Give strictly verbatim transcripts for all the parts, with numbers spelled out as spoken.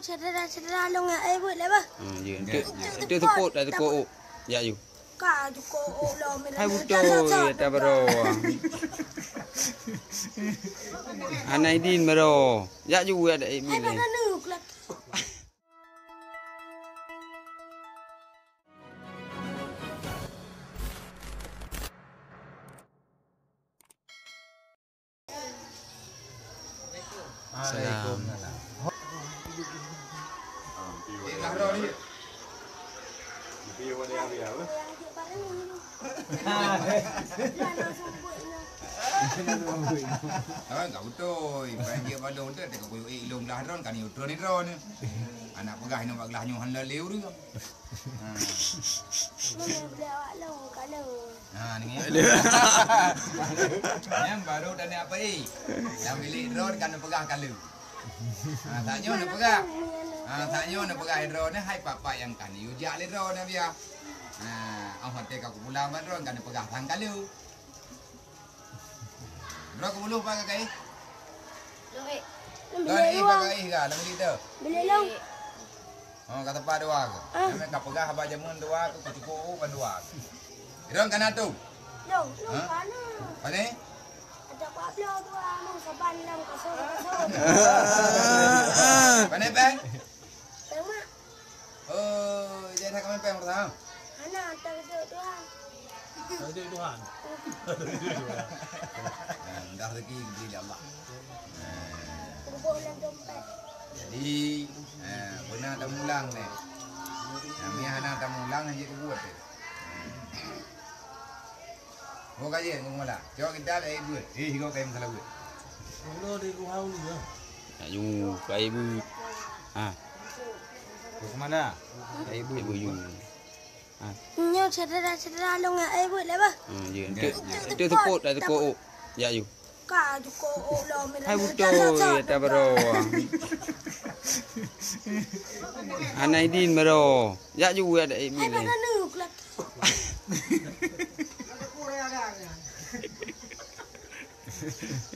Syedara-syedara lôn nyan, eh, buet lé bah. Hmm, ya. Enteuk, enteuk seupôt, dah seupôt. Ya, yu. Ka seupôt lom. Hai beutôi, ya, tak baro. Hana idin baro. Ya, yu, ada, eh, hai, buet lé. Mana nu kelak. Salam. Ah, enggak betul. Banjir balong tu, tak kuyuk ilong belah drone, kan utron ni drone. Anak peugah inoe bak gelah nyoe han lé ureueng. Ha. Boleh beli awak long, kalau. Ha, ni. Nyan baru dah ni apa, eh? Dah milik droe kan peugah kalau. Ha, tak nyoe ni peugah. Ha, tak nyoe ni peugah droe ni, hai pak-pak nyang kan. Yu jak lé droe ni biar. Ha, oh, hati ka kupulang bak droe kan peugah sang kalau. Droe keubuluh pakai kai? Lori. Kan eh pakai ka lam situ. Beli long. Oh, ka tepat dua ke? Ah. Memang ka peugah haba jameun dua ke, kucukup kan dua ke. Droe kan atu? Long, long. Ha? Kana? Pane? Ada kuat bloe dua, mong saban long kasong, kasong. Pane, Peng? Peng, Mak. Oh, jadi nak main peng pertama? Hana, tak duduk Tuhan. Tak duduk Tuhan. Nah, dah rezeki diberi oleh Allah. Nah. Kumpul dalam dompet. Jadi, eh, beuna tamulang ni. Nah, mi hana tamulang, hana buat deh. Go ka jeuet ngon mala. Cok kitab ayat dua. Eh, go kai masalah buet. Mula di Guhau ni ya. Nak ju kai bu. Ha. Ke mana? Ayat bu. Ayat bu ju. Ha. Nyoe syedara-syedara lôn nyan ayat buet lah bah. Ha, ya. Enteuk, enteuk seupôt, dah seupôt. Ya, ju. Ka ju ko lom. Hai beutôi, ya, tak baro. Hana idin baro. Ya, ju ya, dak idin. Hai, mana nu kelak.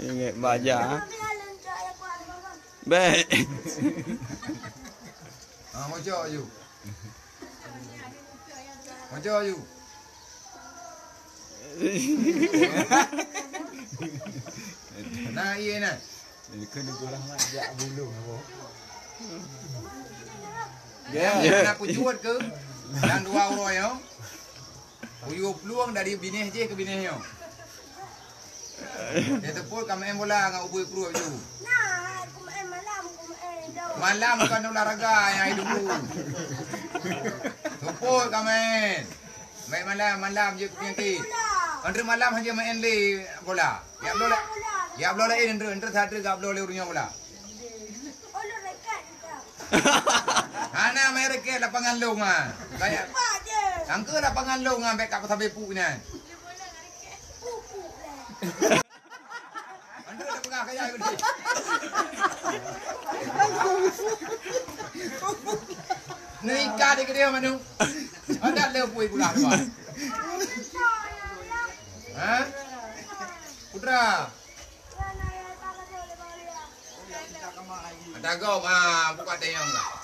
Ingat baja. Bek. Ah, mojok aju. Mojok aju. Nah, iya nah. Kena kurang ajak bulung apa? Ya, ya. Nak pejuat ke? Dan dua orang ya. Uyup plueng dari binéh jih keu binéh nyoe. Dia tepuk ka main bola ngon ubui pruet ju. Nah, aku main malam, aku main dong. Malam bukan olahraga yang hidup. Tepuk ka main. Main malam, malam je penyakit. Main bola. Antri malam hanya main di bola. Ya bola. Ya bola lain antri, antri satu gak bola urangnya bola. Hana main raket lapangan long ah. Kayak angka lapangan long ah bek kat Pasar Bepu nyan. Anda dah peugah kaya gede. Ni ikan dia gede manu. Ada le pui pula dua. Ha? Putra. Ada gom ah buka tayang lah.